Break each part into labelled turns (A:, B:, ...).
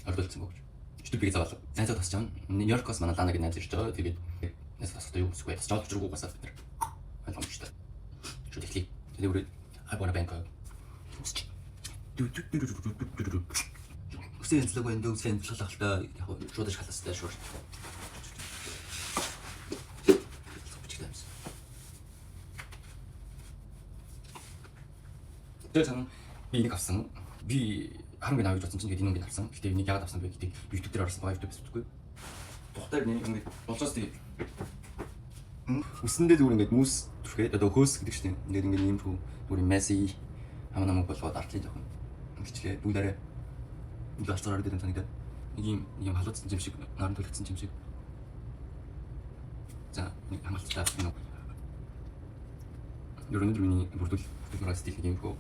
A: Ордолцсон бөгж. YouTube-ийг заавал найзууд тасч байгаа. Нью-Йоркоос манай Лана гэдэг найз ирж байгаа. Тэгээд найз тастай юу хүсэхгүй. Тасч жаал учиргүй угаасаа бид нар ойлгомжтой. Шууд эхлэе. Тэгээд өөрөө I wanna Bangkok. Үсч. Үсээ янзлаг байна. Үсээ янзлах л та яг шууд аш халаастай шууд. Бичгтэй юмсан. Тэгээд сан би энийг авсан. Би харанг авъя гэж бодсон чинь тэгээд энэ өнгөний авсан. Гэтэ энийг яагаад авсан бэ гэдгийг YouTube дээр орсон байгаа. YouTube үзэхгүй. Тухтай нэг ингэ болцоос тэгээд үсэндээ зүгээр ингээд мүс түрхээд одоо хөөс гэдэг чинь ингээд ингээд иймэрхүү зүгээр messy хам намаг болгоод артлын жоохон ингэчлээ бүгдээрээ нэг алцаар харагдаад санагдаад нэг юм нэг юм халууцсан юм шиг наран төлөгдсөн юм шиг. За, нэг хамгаалцтай юм. Ер нь өнөөдөр миний бүрдүүл бүрдүүл стил нэг иймэрхүү.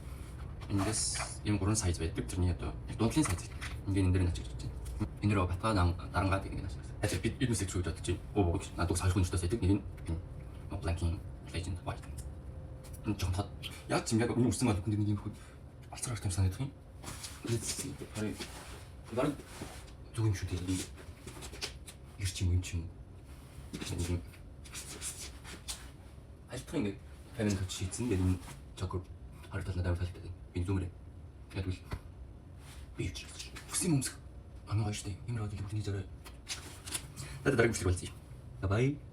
A: Эндээс ийм гурван size байдаг. Тэрний одоо яг дундлын size. Ингээд энэ дээр нь ачиж байна. Энэ рүү батгаа дарангаад ингэ нааш. Яг би энэ үсэг шүү гэж бодож байна. Оо, надад сойрхон өнчтөөс байдаг. Нэг нь Blanking Legend White. Энэ жоохон тод. Яг ч юм яг миний үсэн бол нэг юм хүү алцаар харах юм санагдах юм. Харин баг зүг юм шүү дээ. Ирч юм юм ч юм. Нэг юм. Альтах ингэ фэмин төч шийдсэн. Тэгээд энэ чокер харагдал надад амар таалагдаад байна. Би зүмэрээ. Яг үл би ч үсэн өмсөх амгаа гоё штэ. Ийм руу хүрний зорой. Надад дараагийн бичлэг болцъё. Bye bye.